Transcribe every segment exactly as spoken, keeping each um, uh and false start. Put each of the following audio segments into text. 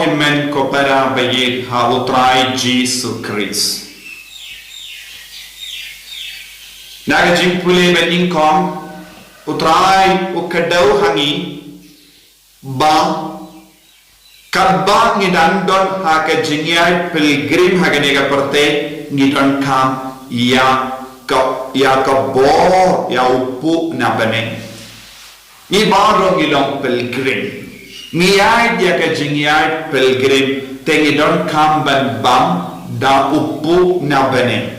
Amen. Ko para ba ïeit ha u Trai Jisu Khrist. Na ka jingpule ba nyngkong, u Trai u kdew ha ngi ba katba ngi dang don ha ka jingïaid pilgrim ha kane ka pyrthei, ngi donkam ïa ka, ïa ka bor, ïa u puh na bneng. Ngi baroh ngi long pilgrim. Ngi ïaid ïa ka jingïaid pilgrim, te ngi donkam ban bam da u puh na bneng.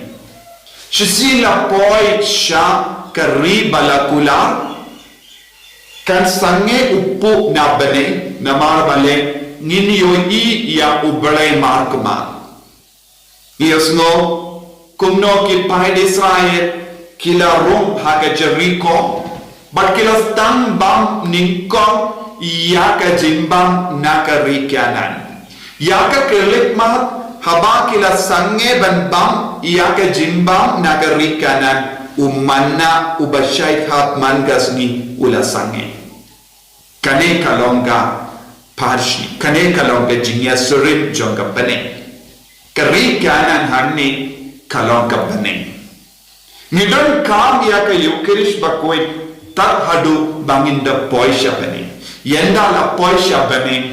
Shisien la poi sha ka ri ba la kular, kan sangeh u puh na bneng, namar balei? Ngin ïohi ïa u Blei markhmat. Ïohsngew kumno ki paid Israel ki la rung ha ka Jeriko, bad ki la sdang bam nyngkong ïa ka jingbam na ka ri Kanaan. Ïa ka khyllipmat, haba ki la sangeh ban bam ïa ka jingbam na ka ri Kanaan, u manna uba shait hap man ka sngi u la sangeh. Kane ka long ka parshi, kane ka long ka jingïasyriem jong ka bneng. Ka ri Kanaan hangne ka long ka bneng. Ngi donkam ïa ka Ïukharist Bakhuid tad haduh ba ngin da poi sha bneng. Ynda la poi sha bneng,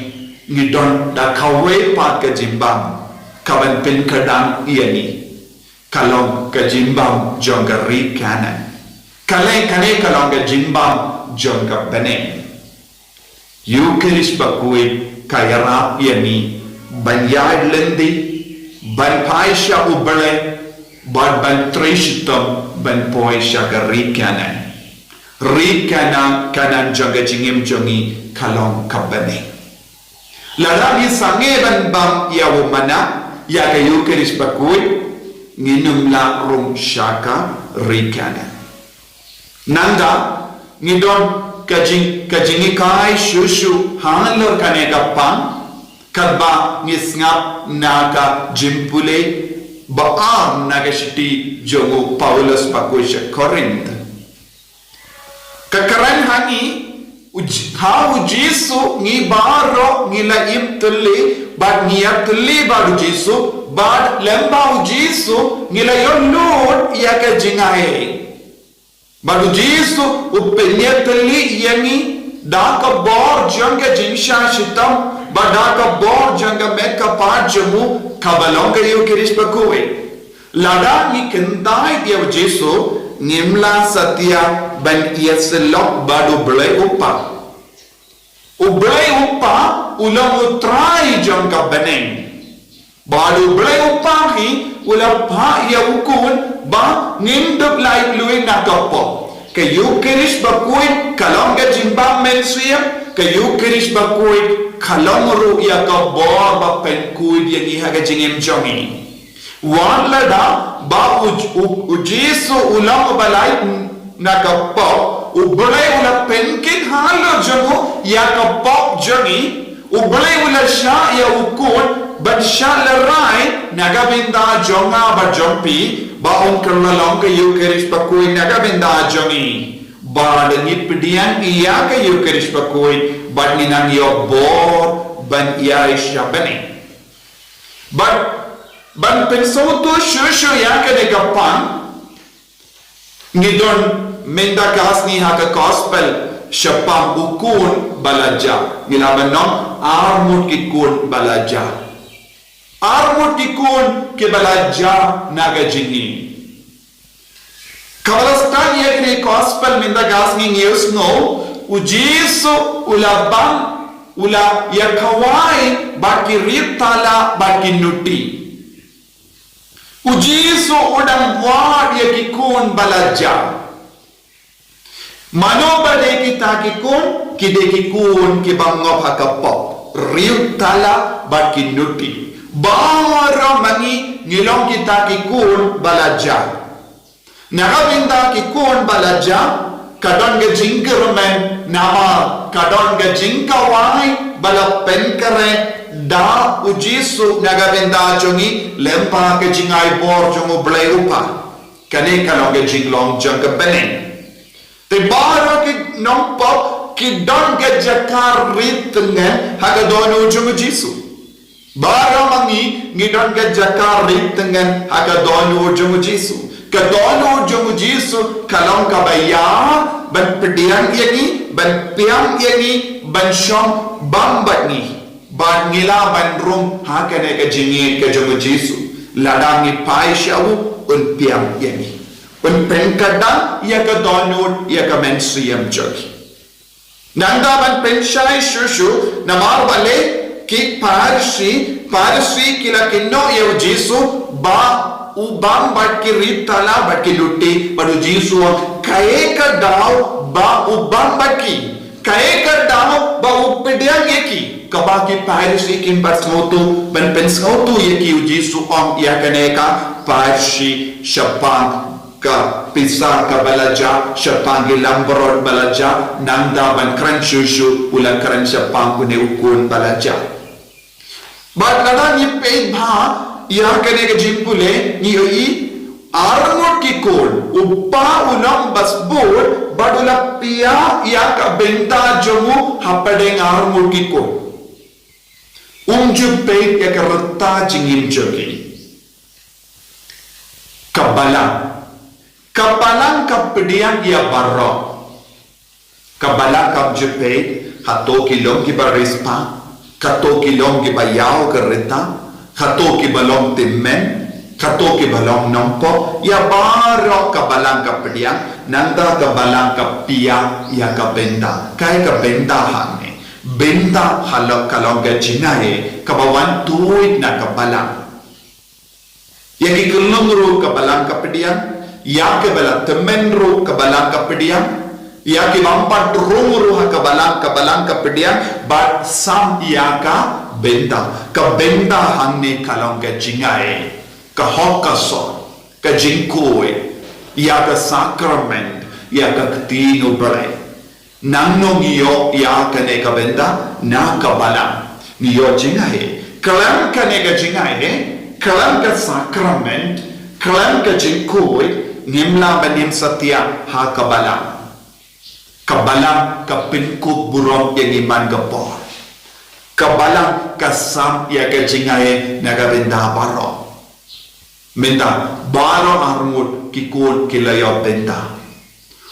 ngi don da kawei pat ka jingbam kaban pynkyrdan ïa ngi. Ka long ka jingbam jong ka ri Kanaan. Kane, kane ka long ka jingbam jong ka bneng. Ïukharist Bakhuid ka ïarap ïa ngi ban ïaid lynti, ban phai sha U Blei, bad ban trei shitom ban poi sha ka ri Kanaan. Ri Kanaan, Kanaan jong ka jingim jong ngi ka long ka bneng. Lada ngi sangeh ban bam ïa u manna, ïa ka Ïukharist Bakhuid, ngin ym lah rung sha ka ri Kanaan. Nangta, ngi don ka jing, ka jinghikai shuh shuh halor kane ka pang, katba ngi sngap na ka jingpule ba ar na ka shithi jong u Paulus bakhuid sha Korinth. Ka kren ha ngi, u J-, ha u Jisu ngi baroh ngi la im tylli, bad ngi ïatylli bad u Jisu, bad lem bad u Jisu ngi la ïoh lut ïa ka jingaiei. Bad u Jisu u pynïatylli ïa ngi da ka bor jong ka jingshah shitom, bad da ka bor jong ka met ka phad jong u kaba long ka Ïukharist Bakhuid. Lada ngi kyntait ïa u Jisu, ngim lah satia ban ïasyllok bad U Blei U Kpa. U Blei U Kpa u long U Trai jong ka bneng. Bad U Blei U Kpa hi u la phah ïa u Khun ba ngin dup lait luid na ka pop. Ka Ïukharist Bakhuid ka long ka jingbam mynsiem, ka Ïukharist Bakhuid ka long ruh ïa ka bor ba pynkhuid ïa ngi ha ka jingim jong ngi. Wat lada ba u, u, u Jisu u long uba lait na ka pop, U Blei u la pynkit halor jong u ïa ka pop jong ngi, U Blei u la shah ïa u Khun ban shah lehrain na ka bynta jong nga bad jong phi, ba un kylla long ka Ïukharist Bakhuid na ka bynta jong ngi. Bad ngi pdiang ïa ka Ïukharist Bakhuid, bad ngi nang ïoh bor ban ïaid sha bneng. Bad ban pynsngewthuh shuh shuh ïa kane ka pang, ngi don mynta ka sngi ha ka gospel shaphang u khun ba la jah. Ngi la ban ong arngut ki khun ba la jah. Arngut ki khun kiba la jah na ka jingim. Kaba la sdang ïa kane ka gospel mynta ka sngi ngi ïohsngew, u Jisu u la bam, u la ïakhawai bad ki riewtala bad ki nuti. U Jisu u dang wad ïa ki khun ba la jah. Mano ba dei kita ki khun? Ki dei ki khun kiba ngop ha ka pop. Riewtala bad ki nuti. Baroh ma ngi ngi long kita ki khun ba la jah. Na ka bynta ki khun ba la jah, ka don ka jingkyrmen, namar ka don ka jingkhawai ba la pynkhreh da u Jisu na ka bynta jong ngi, lyngba ka jingai bor jong U Blei U Kpa. Kane ka long ka jinglong jong ka bneng. Te baroh ki nongpop ki don ka jaka rit tyngen ha ka dohnud jong u Jisu. Baroh ma ngi ngi don ka jaka rit tyngen ha ka dohnud jong u Jisu. Ka dohnud jong u Jisu ka long kaba ïa ban pdiang ïa ngi, ban piam ïa ngi, ban shong bam bad ngi. Bad ngi lah ban rung ha kane ka jingïeit ka jong u Jisu. Lada ngi phai sha u, un piam ïa ngi. Un pynkdang ïa ka dohnud, ïa ka mynsiem jong ngi. Nangta ban pynshai shuh shuh, namar balei ki Pharisi, Pharisi ki la kynnoh ïa u Jisu ba u bam bad ki rit tala bad ki luti, bad u Jisu u ong, kaei ka daw ba u bam bad ki? Kaei ka daw ba u pdiang ïa ki? Kaba ki Pharisi kim pat sngewthuh, ban pynsngewthuh ïa ki u Jisu u ong, ïa kane ka Pharisi shaphang ka pisa kaba la jah, shaphang ki langbrot ba la jah, nangta ban kren shuh shuh u la kren shaphang une u khun ba la jah. Bad lada ngi peit bha ïa kane ka jingpule, ngi ïohi arngut ki khun, u kpa u long ba sbun, bad u la pia ïa ka bynta jong u hapdeng arngut ki khun. Um ju peit ïa ka rta jingim jong ki. Ka balang. Ka balang ka pdiang ïa baroh. Ka balang, kam ju peit, hato ki long kiba riewspah, hato ki long kiba ïaw ka rta, hato kiba long tymmen, hato kiba long nongpop, ïa baroh ka balang ka pdiang, nangta ka balang ka pia ïa ka bynta. Kaei ka bynta hangne? Bynta halok ka long ka jingaiei kaba wan tuid na ka balang. Ïa ki kyllung ruh ka balang ka pdiang, ïa kiba la tymmen ruh ka balang ka pdiang, ïa ki bym pat rung ruh ha ka balang, ka balang ka pdiang, bad sam ïa ka bynta. Ka bynta hangne ka long ka jingaiei, ka hok ka sor, ka jingkhuid, ïa ka sakramen, ïa ka ktien U Blei. Nangno ngi ïoh ïa kane ka bynta? Na ka balang. Ngi ïoh jingaiei. Khlem kane ka jingaiei, khlem ka sakramen, khlem ka jingkhuid, ngim lah ban im satia ha ka balang. Ka balang ka pynkup burom ïa ngi man ka por. Ka balang ka sam ïa ka jingaiei na ka bynta baroh. Mynta baroh arngut ki khun ki la ïoh bynta.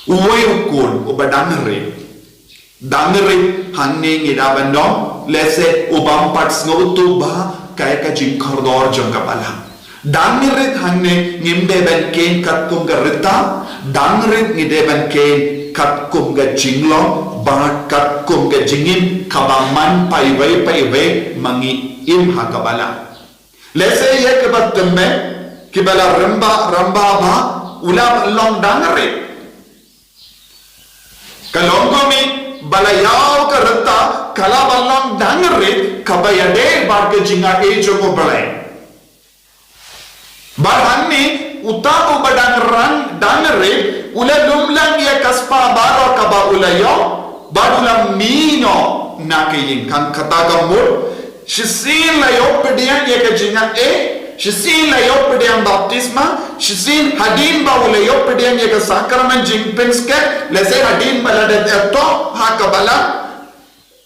Uwei u khun uba dang rit, dang rit hangne ngi da ban ong, lehse u bym pat sngewthuh bha kaei ka jingkordor jong ka balang. Dang rit hangne ngim dei ban kheiñ katkum ka rta, dang rit ngi dei ban kheiñ katkum ka jinglong bad katkum ka jingim kaba man paiwei paiwei ma ngi im ha ka balang. Lehse ïa kiba tymmen, kiba la rymba rymba bha, u la long dang rit. Ka long kumne, ba la ïaw ka rta, ka la ban long dang rit, kaba ïadei bad ka jingaiei jong U Blei. Bad hangne, uta uba dang rang, dang rit, u la lumlang ïa ka spah baroh kaba u la ïoh, bad u la mih noh na ka ïing. Kan kata ka mut, shisien la ïoh pdiang ïa ka jingaiei, shisien la ïoh pdiang baptisma, shisien hadien ba u la ïoh pdiang ïa ka sakramen jingpynskhem, lehse hadien ba la dep ïatoh ha ka balang,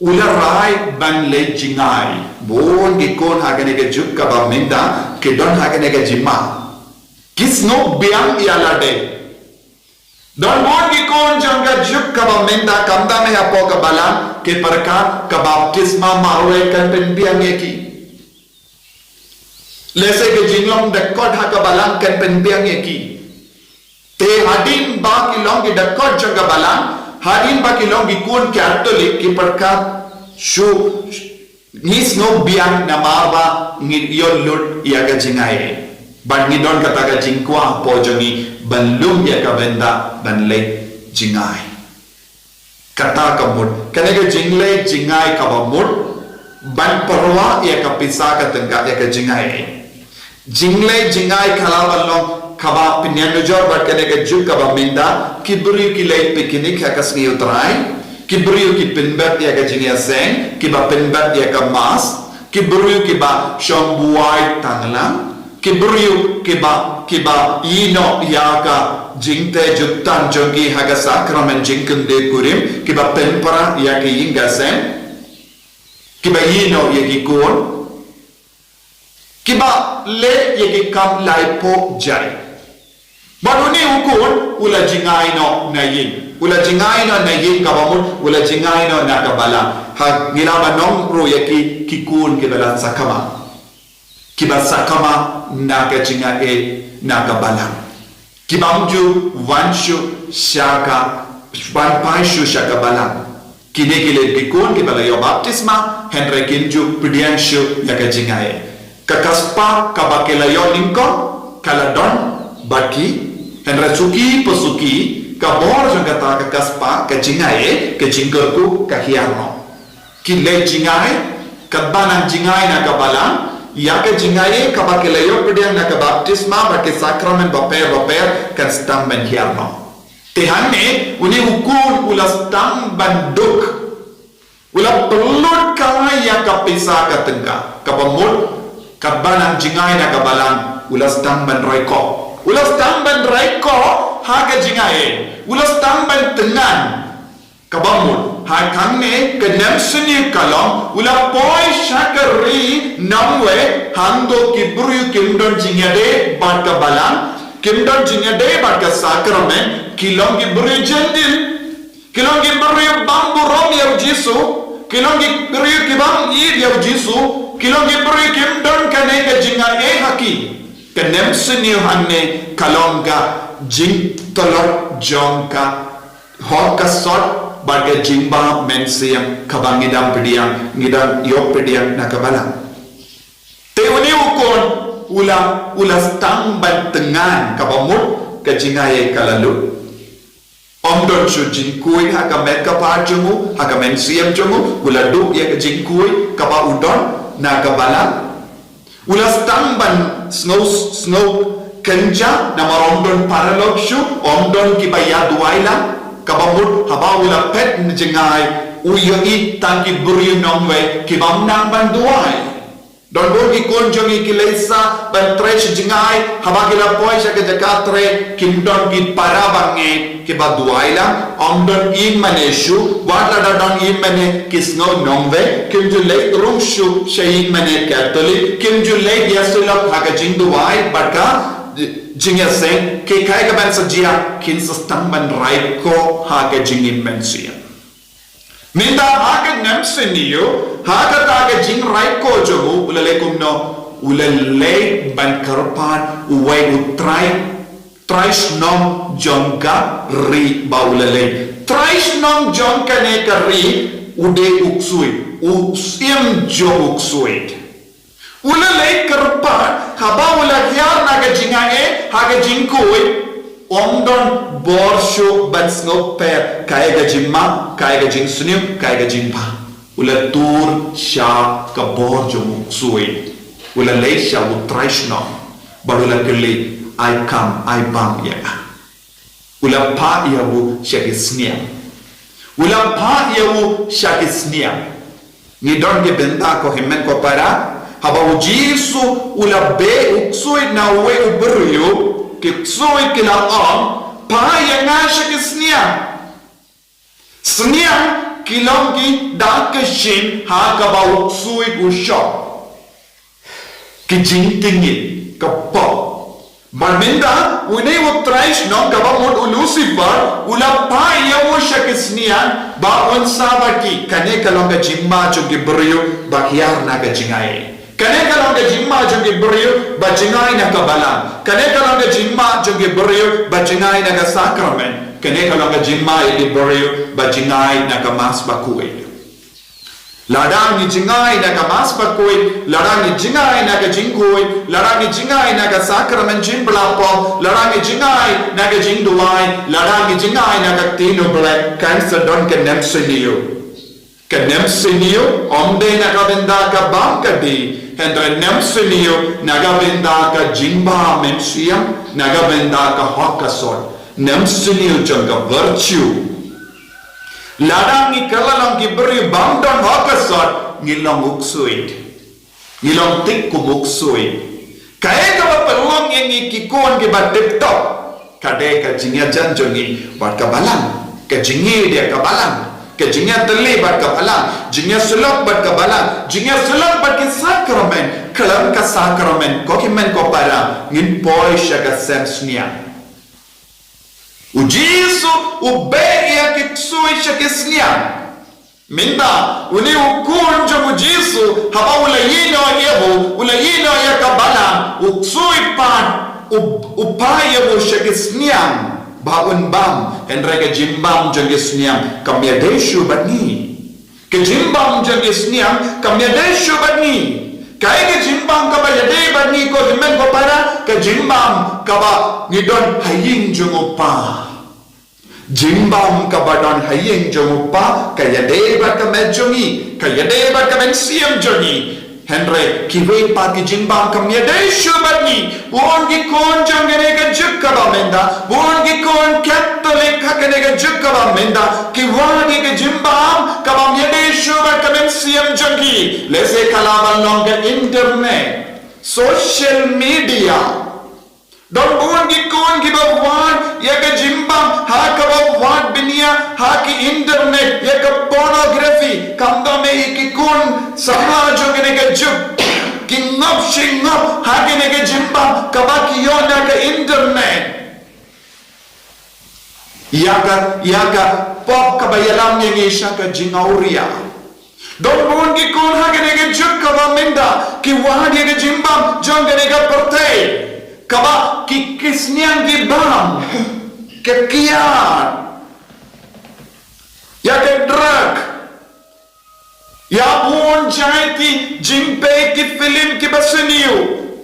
u la rai ban leit jngai. Bun ki khun ha kane ka juk kaba mynta ki don ha kane ka jingma. Ki sngewbiang ïa lade. Don bun ki khun jong ka juk kaba mynta, khamtam hapoh ka balang, ki pyrkhat ka baptisma marwei kan pynbiang ïa ki. Lehse ka jinglong dkhot ha ka balang kan pynbiang ïa ki. Te hadien ba ki long ki dkhot jong ka balang, hadien ba ki long ki khun Katholik, ki pyrkhat, shu, ngi sngewbiang namar ba ngi ïoh lut ïa ka jingaiei. Bad ngi don kata ka jingkwah hapoh jong ngi ban lum ïa ka bynta ban leit jngai. Kata ka mut, kane ka jingleit jngai kaba mut, ban pyrwa ïa ka pisa ka tyngka ïa ka jingaiei. Jingleit jngai ka la ban long kaba pynïanujor bad kane ka juk kaba mynta, ki briew ki leit picnic ha ka sngi U Trai, ki briew ki pynbeit ïa ka jingïaseng, kiba pynbeit ïa ka mask, ki briew kiba shong buaid tang lang, ki briew kiba, kiba ïeh noh ïa ka jingteh jutang jong ki ha ka sakramen jingkynthei kurim, kiba pynpra ïa ka ïing ka sem, kiba ïeh noh ïa ki khun. Kiba leh ïa ki kam lai pok jai. Bad une u khun u la jngai noh na ïing. U la jngai noh na ïing kaba mut, u la jngai noh na ka balang. Ha ngi lah ban ong ruh ïa ki, ki khun kiba la sakma. Kiba sakma na ka jngai na ka balang. Ki bym ju wan shuh sha ka, ban phai shuh sha ka balang. Kine ki leit ki khun kiba la ïoh baptisma, hynrei kim ju pdiang shuh ïa ka jngai. Ka ka spah kaba ki la ïoh nyngkong ka la don bad ki, hynrei suki pa suki ka bor jong kata ka ka spah, ka jngai, ka jingkyrkhu ka hiar noh. Ki leit jngai, katba nang jngai na ka balang, ïa ka jngai kaba ki la ïoh pdiang na ka baptisma bad ki sakramen bapher bapher kan sdang ban hiar noh. Te hangne une u khun u la sdang ban duk. U la pynlut kai ïa ka pisa ka tyngka, kaba mut katba nang jngai na ka balang, u la sdang ban rai koh. U la sdang ban rai koh ha ka jngai. U la sdang ban tyngan. Kaba mut, ha kane ka nemsniew ka long, u la poi sha ka ri nongwei, hangto ki briew kim don jingïadei bad ka balang, kim don jingïadei bad ka sakramen, ki long ki briew Jentil, ki long ki briew bym burom ïa u Jisu, ki long ki briew ki bym ïeit ïa u Jisu, ki long ki briew kim don kane ka jingaiei ha ki. Ka nemsniew hangne ka long ka jingtlot jong ka hok ka sot bad ka jingbha mynsiem kaba ngi dang pdiang, ngi dang ïoh pdiang na ka balang. Te une u khun u la, u la sdang ban tyngan, kaba mut ka jngai ka la lut. Ym don shuh jingkhuid ha ka met ka phad jong u, ha ka mynsiem jong u, u la duh ïa ka jingkhuid kaba u don na ka balang. U la sdang ban sngew, sngew kynjah namar ym don paralok shuh, ym don kiba ïa duwai lang. Kaba mut haba u la phet na jngai, u ïohi tang ki briew nongwei ki bym nang ban duwai. Don bun ki khun jong ngi ki leit sah ban trei sha jngai, haba ki la poi sha ka jaka trei kim don ki para bangeit kiba duwai lang, ym don ïingmane shuh, wat lada don ïingmane ki sngew nongwei, kim ju leit rung shuh sha ïingmane Katholik, kim ju leit ïasyllok ha ka jingduwai bad ka jingïaseng, ki kaei kaban sa jia, kin sa sdang ban rai koh ha ka jingim mynsiem. Mynta ha ka nemsniew, ha kata ka jingrai koh jong u, u la leit kumno, u la leit ban kyrpad uwei u trai, trai shnong jong ka ri ba u la leit. Trai shnong jong kane ka ri u dei u ksuid, u syiem jong u ksuid. U la leit kyrpad, haba u la hiar na ka jingaiei, ha ka jingkhuid, ym don bor shuh ban sngewpher kaei ka jingma, kaei ka jingsniew, kaei ka jingbha. U la tur sha ka bor jong u ksuid. U la leit sha u trai shnong bad u la kylli, ai kam, ai bam ïa nga. U la phah ïa u sha ki sniang. U la phah ïa u sha ki sniang. Ngi don ki bynta ko hynmen ko para, haba u Jisu u la beh u ksuid na uwei u briew, ki ksuid ki la ong, phah ïa nga sha ki sniang. Sniang ki long ki dak ki shin ha kaba u ksuid u shong. Ki jingtngit, ka pop. Bad mynta, une u trai shnong kaba mut u Lucifer, u la phah ïa u sha ki sniang, ba un sah bad ki, kane ka long ka jingma jong ki briew ba hiar na ka jingaiei. Kane ka long ka jingma jong ki briew ba jngai na ka balang. Kane ka long ka jingma jong ki briew ba jngai na ka sakramen. Kane ka long ka jingma ïa ki briew ba jngai na ka Mass bakhuid. Lada ngi jngai na ka Mass bakhuid, lada ngi jngai na ka jingkhuid, lada ngi jngai na ka sakramen jingpyllait pop, lada ngi jngai na ka jingduwai, lada ngi jngai na ka ktien U Blei, kan sa don ka nemsniew. Ka nemsniew ym dei na ka bynta ka bam ka dih, hynrei nemsniew na ka bynta ka jingbha mynsiem, na ka bynta ka hok ka sot, nemsniew jong ka virtue. Lada ngi kylla long ki briew bym don hok ka sot, ngi long u ksuid. Ngi long tik kum u ksuid. Kaei kaba pynlong ïa ngi ki khun kiba tip top? Ka dei ka jingïajan jong ngi bad ka balang. Ka jingïadei ka balang. Ka jingïatylli bad ka balang. Jingïasyllok bad ka balang. Jingïasyllok bad ki sakramen. khlem ka sakramen, ko ki hynmen ko para, ngin poi sha ka sem sniang. U Jisu u beh ïa ki ksuid sha ki sniang. Mynta, une u khun jong u Jisu, haba u la ïehnoh ïa u, u la ïehnoh ïa ka balang, u ksuid pat, u, u phah ïa u sha ki sniang, ba un bam, hynrei ka jingbam jong ki sniang, kam ïadei shuh bad ngi. Ka jingbam jong ki sniang, kam ïadei shuh bad ngi. Kaei ka jingbam kaba ïadei bad ngi ko hynmen ko para, ka jingbam kaba ngi don ha ïing jong u Kpa. Jingbam kaba don ha ïing jong u Kpa, ka ïadei bad ka met jong ngi, ka ïadei bad ka mynsiem jong ngi. Hynrei, kiwei pat ki jingbam kam ïadei shuh bad ngi, bun ki khun jong kane ka juk kaba mynta, bun ki khun Katholik ha kane ka juk kaba mynta, ki wad ïa ka jingbam, kabym ïadei shuh bad ka mynsiem jong ki. Lehse ka lah ban long ka internet, social media. Don bun ki khun kiba wad ïa ka jingbam, ha kaba wad bniah, ha ki internet, ïa ka pornography, khamtam eh ïa ki khun samla jong kane ka juk. Ki ngop shi ngop, ha kane ka jingbam, kaba ki ïoh na ka internet. Ïa ka, ïa ka pop kaba ïalam ïa ngi sha ka jingawria. Don bun ki khun ha kane ka juk kaba mynta, ki wad ïa ka jingbam jong kane ka pyrthei. Kaba ki, ki sniang ki bam, ka kiad, ïa ka drug, ïa bun jait ki jingpeit ki film kiba sniew,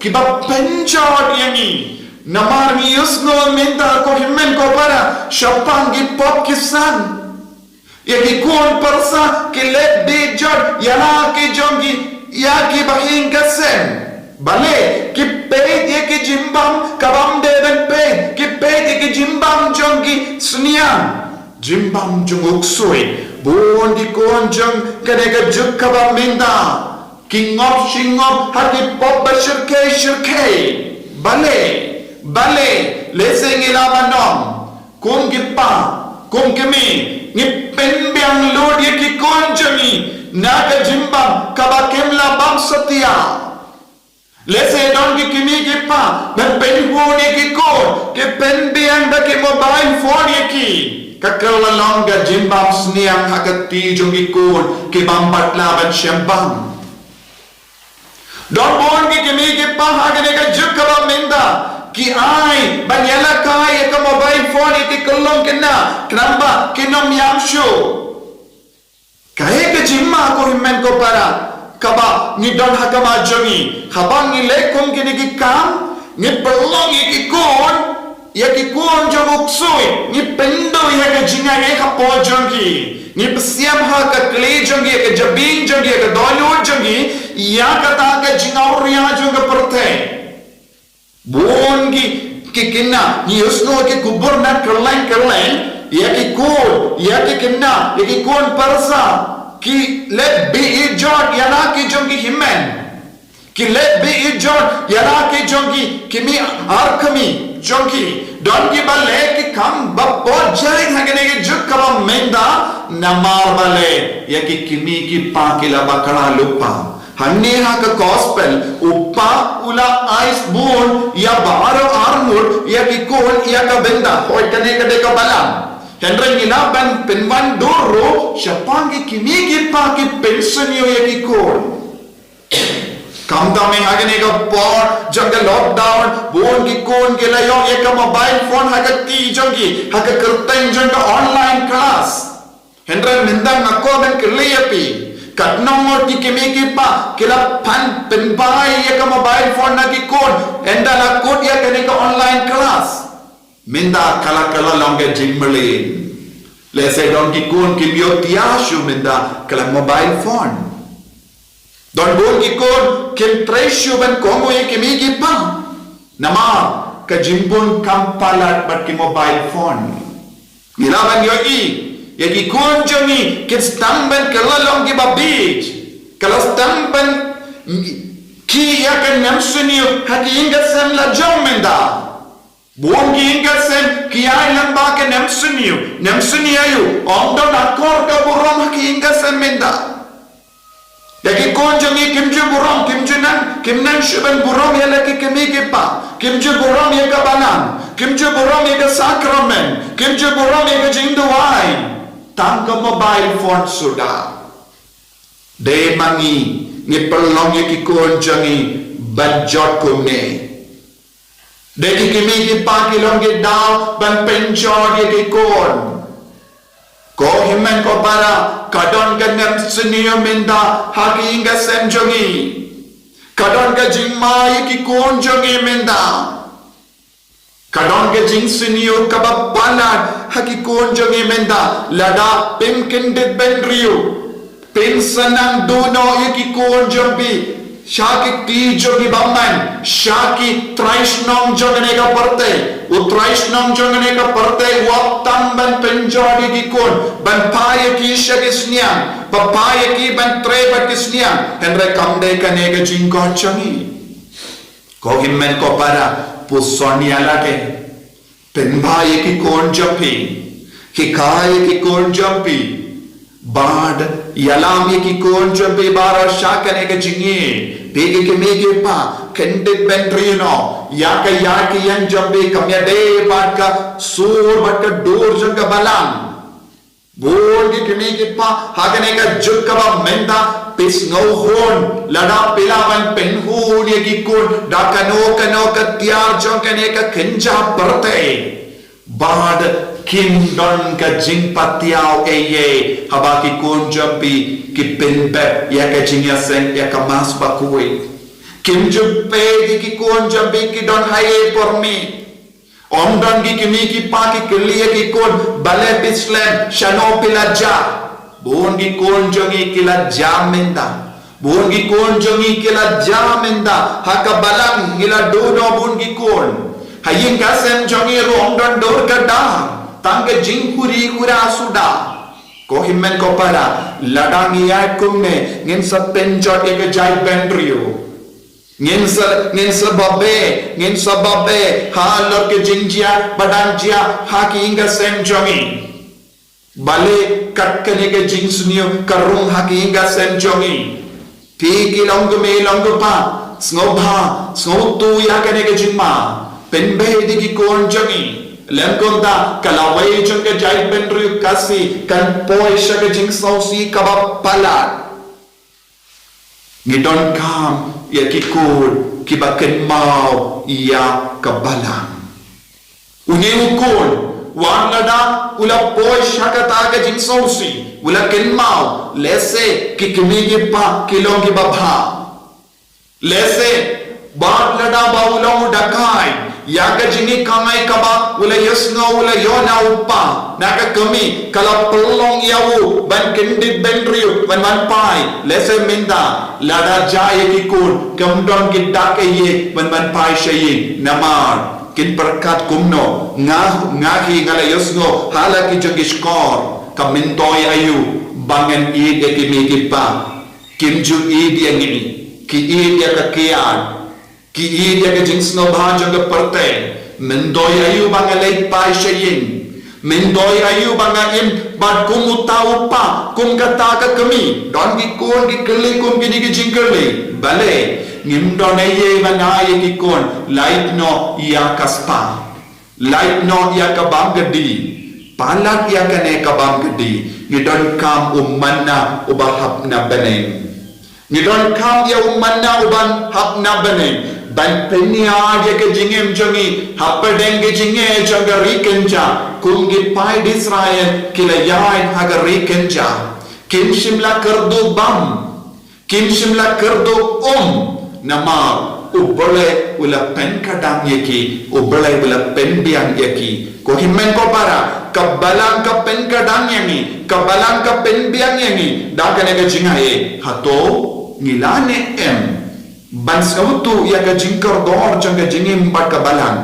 kiba pynjot ïa ngi. Namar ngi ïohsngew mynta ko hynmen ko para, shaphang ki pop ki san. Ïa ki khun pyrsa ki leh bit jot ïa la ki jong ki, ïa ki bahaïing ka sem. Balei, ki peit ïa ki jingbam kabym dei ban peit, ki peit ïa ki jingbam jong ki sniang. Jingbam jong u ksuid, bun ki khun jong kane ka juk kaba mynta, ki ngop shi ngop ha ki pop ba shyrkhei shyrkhei. Balei, balei, lehse ngi lah ban ong, kum ki kpa, kum ki kmie, ngi pynbiang lut ïa ki khun jong ngi na ka jingbam kaba kim lah bam satia. Lehse don ki kmie ki kpa, ba pynhun ïa ki khun, ki pynbiang da ki mobile phone ïa ki. Ka kylla long ka jingbam sniang ha ka kti jong ki khun, kibym pat lah ban shem bam. Don bun ki kmie ki kpa ha kane ka juk kaba mynta, ki ai ban ïalehkai ïa ka mobile phone ïa ki khyllung khynnah, khnang ba kin ym ïam shuh. Kaei ka jingma ko hynmen ko para, kaba ngi don ha khmat jong ngi, haba ngi leh kum kine ki kam, ngi pynlong ïa ki khun, ïa ki khun jong u ksuid, ngi pynduh ïa ka jingaiei hapoh jong ki, ngi pynsiam ha ka kli jong ki, ïa ka jabieng jong ki, ïa ka dohnud jong ki, ïa kata ka jingawria jong ka pyrthei. Bun ki, ki khynnah, ngi ïohsngew ki khubor na kylleng kylleng, ïa ki khun, ïa ki khynnah, ïa ki khun pyrsa, ki leh bit jot ïa la ki jong ki hynmen. Ki leh bit jot ïa la ki jong ki, ki kmie ar kmie jong ki. Don kiba leh ki kam ba pop jait ha kane ka juk kaba mynta, namar balei, ïa ki kmie ki kpa ki la bakla lypa. Hangne ha ka gospel, u kpa u la ai sbun ïa baroh arngut, ïa ki khun, ïa ka bynta, hooid kane ka dei ka balang. Hynrei ngi lah ban pynwan dur ruh shaphang ki kmie ki kpa ki pynsniew ïa ki khun. Khamtam eh ha kane ka por jong ka lockdown, bun ki khun ki la ïoh ïa ka mobile phone ha ka kti jong ki, ha ka kyrteng jong ka online class. Hynrei mynta nga kwah ban kylli ïa phi, katno ngut ki kmie ki kpa ki la pan pynbai ïa ka mobile phone na ki khun, ynda la kut ïa kane ka online class. Mynta ka la, ka la long ka jingmlien. Lehse don ki khun kim ïoh tia shuh mynta ka la mobile phone. Don bun ki khun kim trei shuh ban kohnguh ïa ki kmie ki kpa. Namar ka jingbun kam palat bad ki mobile phone. Ngi lah ban ïohi, ïa ki khun jong ngi ki sdang ban kylla long kiba bieit. Ka la sdang ban khih ïa ka nemsniew ha ki ïing ka sem la jong mynta. Bun ki ïing ka sem ki ïalam ba ka nemsniew, nemsniew aïu, ym don akor ka burom ha ki ïing ka sem mynta. Ïa ki khun jong ngi kim ju burom, kim ju nang, Kim nang shuh ban burom ïa la ki kmie ki kpa. Kim ju burom ïa ka balang. Kim ju burom ïa ka sakramen. Kim ju burom ïa ka jingduwai. Tang ka mobile phone suda. Dei ma ngi, ngi pynlong ïa ki khun jong ngi ban jot kumne. Dei ki kmie ki kpa ki long ki daw ban pynjot ïa ki khun. Ko hynmen ko para, ka don ka nemsniew mynta ha ki ïing ka sem jong ngi. Ka don ka jingma ïa ki khun jong ngi mynta. Ka don ka jingsniew kaba palat ha ki khun jong ngi mynta, lada phin kyndit bynriew. Phin sa nang duh noh ïa ki khun jong phi sha ki kti jong ki bymman, sha ki trai shnong jong kane ka pyrthei. U trai shnong jong kane ka pyrthei u ap tam ban pynjot ïa ki khun, ban phai ïa ki sha ki sniang, ban phai ïa ki ban trei bad ki sniang. Hynrei kam dei kane ka jingkhot jong ngi. Ko hynmen ko para, puson ïa lade. Pynbha ïa ki khun jong phi. Hikai ïa ki khun jong phi. Bad ïalam ïa ki khun jong phi baroh sha kane ka jingim. Phi ki kmie ki kpa, kyndit bynriew noh ïa ka ïaid ka ïeng jong phi, kam ïadei bad ka sur bad ka dur jong ka balang. Bun ki kmie ki kpa ha kane ka juk kaba mynta, phi sngew hun lada phi lah ban pynhun ïa ki khun da kano kano ka tiar jong kane ka kynja pyrthei. Bad kim don ka jingpatiaw ei ei haba ki khun jong phi ki pynbeit ïa ka jingïaseng ïa ka Mass Bakhuid. Kim ju peit ïa ki khun jong phi ki don haei por miet. Ym don ki kmie ki kpa ki kylli ïa ki khun, balei phi slem, shano phi la jia. Bun ki khun jong ngi ki la jia mynta. Bun ki khun jong ngi ki la jia mynta. Ha ka balang ngi la duh noh bun ki khun. Ha ïing ka sem jong ngi ruh ym don dur ka dang. Tang ka jinghuri hura suda. Ko hynmen ko para, lada ngi ïaid kumne, ngin sa pynjot ïa ka jaitbynriew. Ngin sa, ngin sa babe, ngin sa babe halor ka jingjia ba dang jia ha ki ïing ka sem jong ngi. Balei kat kane ka jingsniew ka rung ha ki ïing ka sem jong ngi. Phi ki long kmie long kpa, sngewbha sngewthuh ïa kane ka jingma. Pynbeit ïa ki khun jong ngi. Lym kumta ka lawei jong ka jaitbynriew Khasi kan poi sha ka jingsngewsih kaba palat. Ngi donkam ïa ki khun kiba kynmaw ïa ka balang. Une u khun, wat lada u la poi sha kata ka jingsngewsih, u la kynmaw, lehse ki kmie ki kpa ki long kiba bha. Lehse, wat lada ba u long u dakai, ïa ka jingïakamai kaba u la ïohsngew u la ïoh na u kpa, na ka kmie, ka la pynlong ïa u ban kyndit bynriew, ban wan phai. Lehse mynta, lada jia ïa ki khun, kam don ki dak ei ei ban wan phai sha ïing. Namar kin pyrkhat kumno, nga, nga hi nga la ïohsngew ha la ki jong ki shkor. Ka myntoi aïu ba ngan ïeit ïa ki kmie ki kpa. Kim ju ïeit ïa ngi, ki ïeit ïa ka kiad, ki ïeit ïa ka jingsngewbha jong ka pyrthei. Myntoi aïu ba nga leit phai sha ïing. Myntoi aïu ba nga im bad kum uta u kpa, kum kata ka kmie. Don ki khun ki kylli kum kine ki jingkylli. Balei ngim don ei ei ban ai ïa ki khun, lait noh ïa ka spah. Lait noh ïa ka bam kadi. Palat ïa kane ka bam kadi. Ngi donkam u manna uba hap na bneng. Ngi donkam ïa u manna uba hap na bneng ban pynïaid ïa ka jingim jong ngi hapdeng ka jingeh jong ka ri kynja, kum ki paid Israel ki la ïaid ha ka ri kynja. Kim shym la kyrduh bam. Kim shym la kyrduh um, namar U Blei u la pynkadang ïa ki, U Blei u la pynbiang ïa ki. Ko hynmen ko para, ka balang ka pynkadang ïa ngi, ka balang ka pynbiang ïa ngi da kane ka jingaiei. Hato ngi lah ne em ban sngewthuh ïa ka jingkordor jong ka jingim bad ka balang?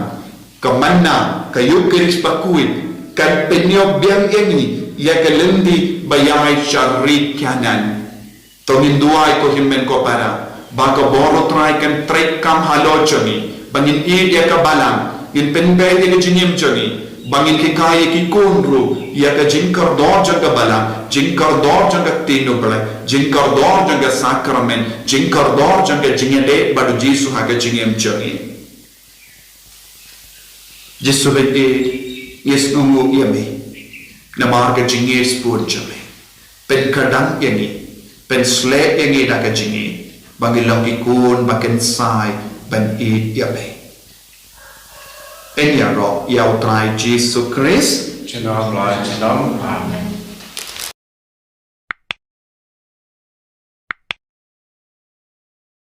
Ka manna, ka Eucharist bakhuid, kan pynïoh biang ïa ngi ïa ka lynti ba ïaid sha ri Kanaan. To ngin duwai ko hynmen ko para ba ka bor U Trai kan treikam halor jong ngi, ba ngin ïeit ïa ka balang, ngin pynbeit ïa ka jingim jong ngi, ba ngin hikai ïa ki khun ruh ïa ka jingkordor jong ka balang, jingkordor jong ka ktien u Blei, jingkordor jong ka sakramen, jingkordor jong ka jingïadei bad u Jisu ha ka jingim jong ngi. Jisu lynti, ngi sngewnguh ïa me namar ka jingïeit sbun jong me. Pynkyrdan ïa ngi, pynsleh ïa ngi da ka jingïeit, ba ngi long ki khun ba kynsai ban ïeit ïa me. Yn ïaroh ïa u Trai Jisu Khrist. Junom la junom. Amen.